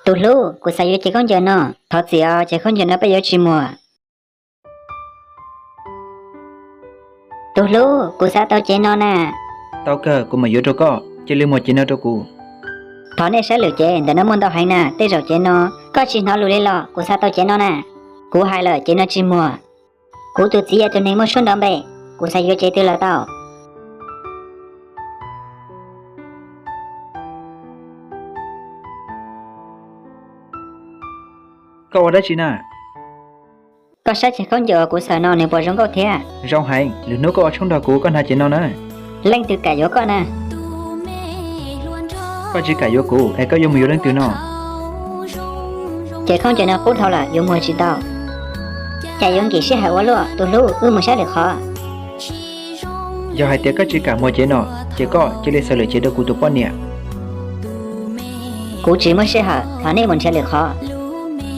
Tus hlub, kuv xav yuav cev khaub ncaws no. Thov txim os, cev khaub ncaws no peb yuav tsis muag. Tus hlub, kuv xav tau cev no na. Tau kawg, kuv mam yuav rau koj, cia li muag cev no rau kuv. Thov nej saib lwm cev, ntawm no muaj ntau heev na, tej zaum cev no. Koj tsis hnov lus li los? Kuv xav tau cev no na. Kuv hais lawm, cev no tsis muag. Kuv tus txiv yog tus neeg muaj suab nrov npe, kuv xav yuav cev twg los tau. Koj ua dab tsi na? Koj saib cev khaub ncaws uas kuv xaws no nws puas zoo nkauj thiab? Zoo heev, lwm hnub koj ua tshoob nrog kuv koj hnav cev no na. Leej twg kam yuav koj na? Koj tsis kam yuav kuv es koj yuav mus yuav leej twg no? Cev khaub ncaws no qub dhau lawm, yuav muag tsis tau. Cas yuav nkim sij hawm ua luaj, tus hlub, wb mus saib lwm qhov. Yog hais tias koj tsis kam muag cev no, ces koj cia li xaws lwm cev rau kuv tus poj niam. Kuv tsis muaj sij hawm, thov nej mus nrhiav lwm qhov.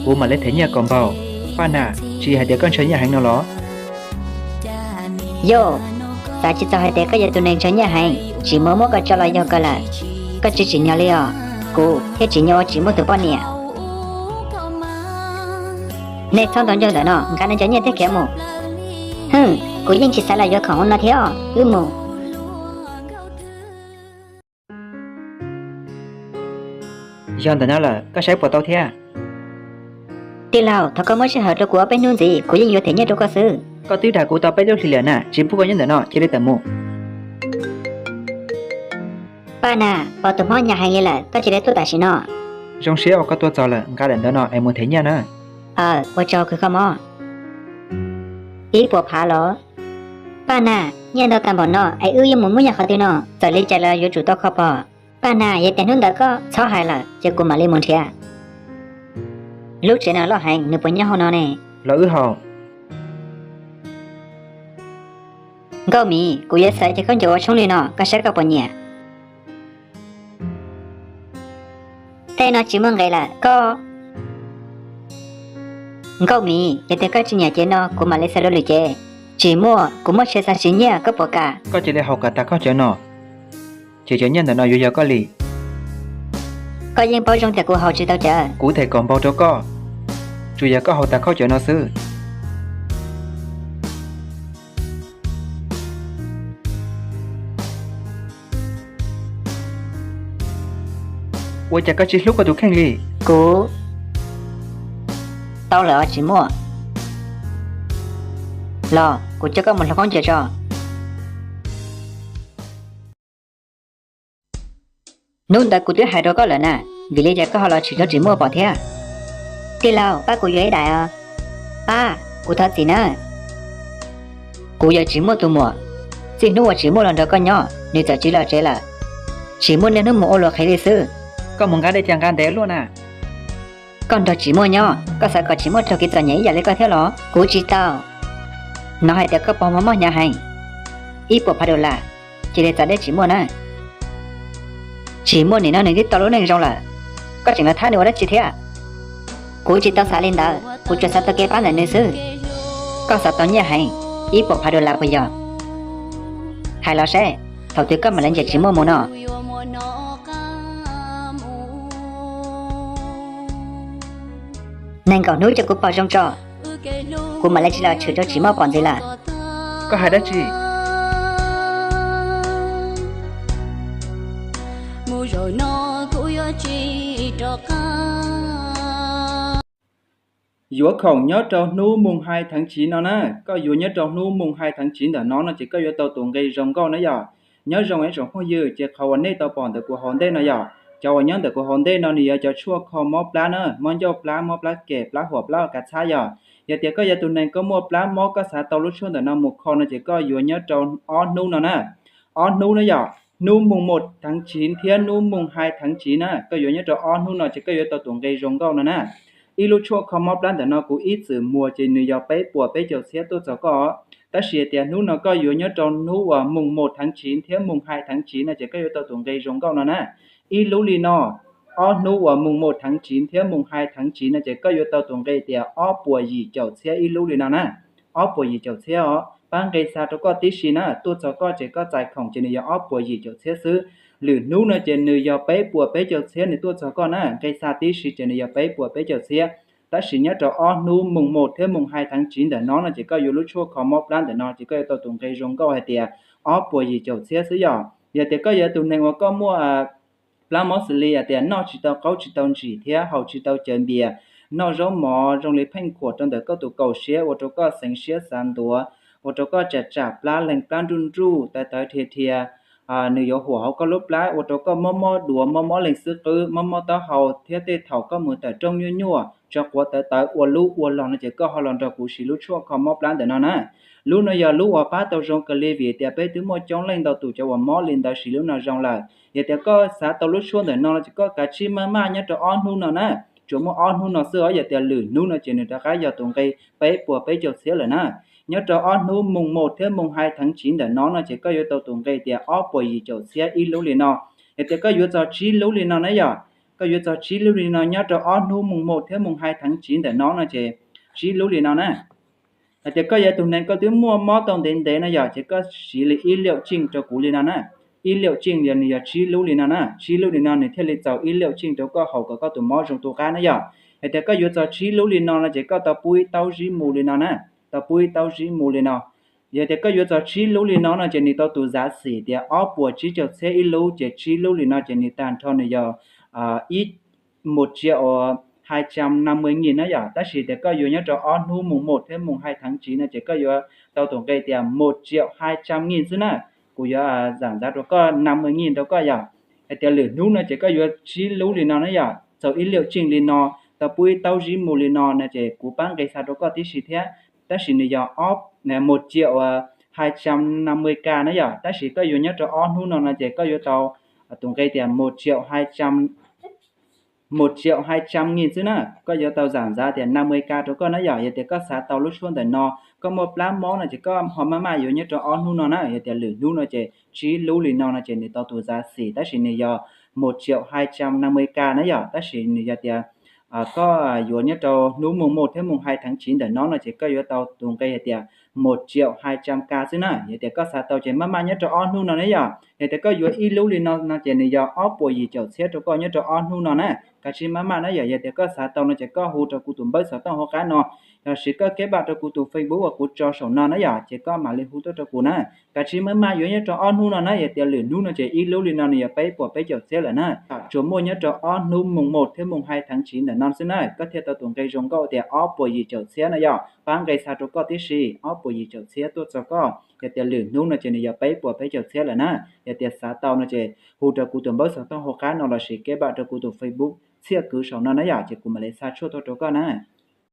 Kuv mam li them nyiaj kom npaug. Paj Nas, tsis hais tias koj ntshaw nyiaj heev no los? Yog, xav tsis txog hais tias koj yog tus neeg ntshaw nyiaj heev, Tsim Muaj muab koj tso los yog kawg lawm. Koj tsis tsim nyog li os, kuv thiaj tsim nyog ua Tsim Muaj tus poj niam. Nej txhob ntaus ncauj ntawm no, nqa nej cov nyiaj thiab khiav mus. Hwm, kuv yeej tsis xav los yuav khoom hauv no thiab os, wb mus. Yog ntawm no lawm, koj saib puas tau thiab? Tij laug, thov koj muab sij hawm rau kuv ob peb hnub ntxiv, kuv yeej yuav them nyiaj rau koj xwb. Koj twb dag kuv tau peb lub hlis lawm na, tsis pub koj nyob ntawm no, cia li tawm mus. Paj Nas, pom tus mob hnyav heev li lawm, koj cia li tuaj tam sim no. Zoo siab uas koj tuaj txog lawm, nqa daim ntawv no es mus them nyiaj na. Aw, ua tsaug kawg koj mob. Ib puas phav los? Paj Nas, nyiaj ntau tag npaum no es wb yuav mus muab nyiaj qhov twg no? Txawm li cas los yuav tsum tau kho pog. Paj Nas, yog tias hnub ntawd koj txhob hais lawm ces kuv mam li mus nrhiav. Lub tsev no loj heev, nws puas nyob hauv no ne? Los wb haus. Nkauj Mim, kuv yuav xaws cev khaub ncaws ua tshoob li no, koj saib koj puas nyiam? Tej no tsis muaj nqis lawm koj. Nkauj Mim, yog tias koj tsis nyiam cev no kuv mam li xaws dua lwm cev. Tsis muaj, kuv muaj tsheb xav siv nyiaj, koj puas kam? Koj cia li haus kom tag khaub ncaws no, ces cov nyiaj ntawm no yuav yog koj li. Koj yeej paub zoo tias kuv haus tsis tau cawv. Kuv them kom npaug rau koj, tsuas yog koj haus tag khaub ncaws no xwb. Ua cas koj tsis hlub koj tus kheej li? Kuv tau lawm os Tsis Muaj. Los kuv coj koj mus hloov khaub ncaws tso. Hnub ntawd kuv twb hais rau koj lawm na, vim li cas koj ho los tshwm rau Tsis Muaj pom thiab? Tij laug, pab kuv yuav ib daim os. Pab, kuv thov txim na. Kuv yog Tsis Muaj tus muam, txij hnub uas Tsis Muaj los nrog koj nyob, nws txawm tsiv los tsev lawm. Tsis Muaj niaj hnub mus ua luag qhev li xwb. Koj mus nqa dej cas nqa ntev luaj na. Koj nrog Tsis Muaj nyob, koj xav kom Tsis Muaj raug kev txom nyem ib yam li koj thiab los? Kuv tsis tau. Hnov hais tias koj pog mob mob hnyav heev, ib puas phav dollar, cia li txav deb Tsis Muaj na. Tsis Muaj nim no nws twb tau lub neej zoo lawm, koj tseem los thab nws ua dab tsi thiab? Kuv tsis tau xav li ntawd, kuv tsuas xav tau kev pab ntawm nws xwb. Koj xav tau nyiaj heev, ib puas phav dollar puas yog? Hais los seb, thaum twg koj mam li nrhiav Tsis Muaj mus no? Nees nkaum hnub cia kuv pog zoo tso, kuv mam li tsis los tshwm rau Tsis Muaj pom ntxiv lawm. Koj hais dab tsi? Yuav khoom nyob rau hnub moos hais theev tsiv no na, koj yuav nyob rau hnub moos hais theev tsiv ntawm no no ces koj yuav tau tus nqi zoo nkauj na yom. Nyob zoo ib tsoom phooj ywg, ces qhov uas nej tau pom ntawm kuv hauv ntej no yom, cov uas nyob ntawm kuv hauv ntej no nws yog cov tshuaj kho mob plab na, mob ncauj plab, mob plab kem, plab huam, plab kas txhab yom. Yog tias koj yog tus neeg koj muaj plab mob koj xav tau lub tshuaj ntawm no mus kho no ces koj yuav nyob rau ob hnub no na. Ob hnub na yom, hnub moos moos theev tsiv thiab hnub moos hais theev tsiv na, koj yuav nyob rau ob hnub no ces koj yuav tau tus nqi zoo nkauj no na. Ib lub tshuaj kho mob plab ntawm no kuv ib txwm muag ces nws yog peb puas peb caug txhiab tuaj txog koj. Tab sis tias hnub no koj yuav nyob rau hnub uas moos moos theev tsiv thiab moos hais theev tsiv no ces koj yuav tau tus nqi zoo nkauj no na. Ib lub li no, ob hnub uas moos moos theev tsiv thiab moos hais theev tsiv no ces koj yuav tau tus nqi tias ob puas yim caum txhiab ib lub li no na. Ob puas yim caum txhiab os, pab nqi xa rau koj tib si na, tuaj txog koj ces koj txais khoom ces nws yog ob puas yim caum txhiab xwb. lwm hnub no ces nws yog peb puas peb caug txhiab nws tuaj txog koj na, nqe xa tib si ces nws yog peb puas peb caug txhiab. Tab sis nyob rau ob hnub mus mus thiab mus hais tháng chín ntawm no no ces koj yuav lub tshuaj kho mob plab ntawm no ces koj yuav tau tus nqe zoo nkauj hais tias ob puas yim caum txhiab xwb yom. Yog tias koj yog tus neeg uas koj muaj plab mob xws li hais tias noj tsis tau qaub tsis tau ntsim thiab haus tsis tau cawv npias, noj zaub mov zoo li pheej khuam rau ntawm koj tus kaum siab ua rau koj xeev siab xav ntuav, ua rau koj tsam tsam plab leeg plab nruj nruj tawv tawv dhia dhia, nws yuav huam hauv koj lub plab ua rau koj mob mob duav mob mob leeg xwb qwb mob mob taub hau thiab tej thaum koj mus tawm rooj nyuaj nyuaj tso quav tawv tawv ua lub ua log no ces koj ho los nrog kuv siv lub tshuaj kho mob plab ntawm no na. Lub no yog lub uas pab tau zoo kawg li vim tias peb twb muaj coob leej ntau tus cov uas mob li ntawd siv lub no zoo lawm. Yog tias koj xav tau lub tshuaj ntawm no no ces koj kav tsij maj maj nyob rau ob hnub no na, tsuas muaj ob hnub no xwb os. Yog tias lwm hnub no ces nws rov qab yog tus nqe peb puas peb caug txhiab lawm na. Nyob rau ob hnub mus mus thiab mus hais tháng chín ntawm no no ces koj yuav tau tus nqe tias ob puas yim caum txhiab ib lub li no. Yog tias koj yuav txog tsib lub li no na yom, koj yuav txog tsib lub li no nyob rau ob hnub mus mus thiab mus hais tháng chín ntawm no no ces tsib lub li no na. Hais tias koj yog tus neeg koj twb muaj mob tau ntev ntev no yom ces koj siv li ib liaum tsiej rau kuv li no na. Ib liaum tsiej yog nws yog tsib lub li no na, tsib lub li no nws thiaj li txaus ib liaum tsiej rau koj haus kom koj tus mob zoo tu qab na yom. Hais tias koj yuav txog tsib lub li no no ces koj tau pub ib taub zib mu li no na, tau pub ib taub zib mu li no. Yog tias koj yuav txog tsib lub li no no ces nws tau tus zav xim tias ob puas tsib caug txhiab ib lub ces tsib lub li no ces nws tag nrho nws yog ib một triệu hai trăm năm mươi nghìn na yom. Tab sis tias koj yuav nyob rau ob hnub mus mus thiab mus hais tháng chín no ces koj yuav tau tus nqe tias một triệu hai trăm nghìn xwb na. Kuv yuav zam ntxav rau koj năm mươi nghìn rau koj yom. Hais tias lwm hnub no ces koj yuav tsib lub li no na yom, txaus ib liaum tsiej li no, tau pub ib taub zib mu li no no ces kuv pab nqe xa rau koj tib si thiab. Tab sis nws yog một triệu hai trăm năm mươi k na yom. Tab sis koj yuav nyob rau ob hnub no no ces koj yuav tau tus nqe tias một triệu hai trăm nghìn xwb na, koj yuav tau zam ntxav tias năm mươi k rau koj na yom. Yog tias koj xav tau lub tshuaj ntawm no, koj muaj plab mob no ces koj ho maj maj yuav nyob rau ob hnub no na. Yog tias lwm hnub no ces tsib lub li no no ces nws tau tus zav xim tab sis nws yog một triệu hai trăm năm mươi k na yom. Tab sis nws yog tias koj yuav nyob rau hnub mus mus thiab mus hais tháng chín ntawm no no ces koj yuav tau tus nqe hais tias một triệu hai trăm k xwb na. Yog tias koj xav tau ces maj maj nyob rau ob hnub no na yom. Yog tias koj yuav ib lub li no no ces nws yog ob puas yim caum txhiab rau koj nyob rau ob hnub no na. Kav tsij maj maj na yom. Yog tias koj xav tau no ces koj hu rau kuv tus npawb xov tooj hauv qab no, los sis koj keb npam rau kuv tus Facebook uas kuv tso saum no na yom, ces koj mam li hu tuaj rau kuv na. Kav tsij maj maj yuav nyob rau ob hnub no na, yog tias lwm hnub no ces ib lub li no nws yog peb puas peb caug txhiab lawm na. Tsuas muaj nyob rau ob hnub mus mus thiab mus hais tháng chín ntawm no xwb na, koj thiaj tau tus nqe zoo nkauj tias ob puas yim caum txhiab no yom. Pab nqe xa rau koj tib si, ob puas yim caum txhiab tuaj txog koj. Yog tias lwm hnub no ces nws yog peb puas peb caug txhiab lawm na. Yog tias xav tau no ces hu rau kuv tus npawb xov tooj hauv qab no los sis keb npam rau kuv tus Facebook Txhiaj Kwv saum no na yom, ces kuv mam li xa tshuaj tuaj rau koj na.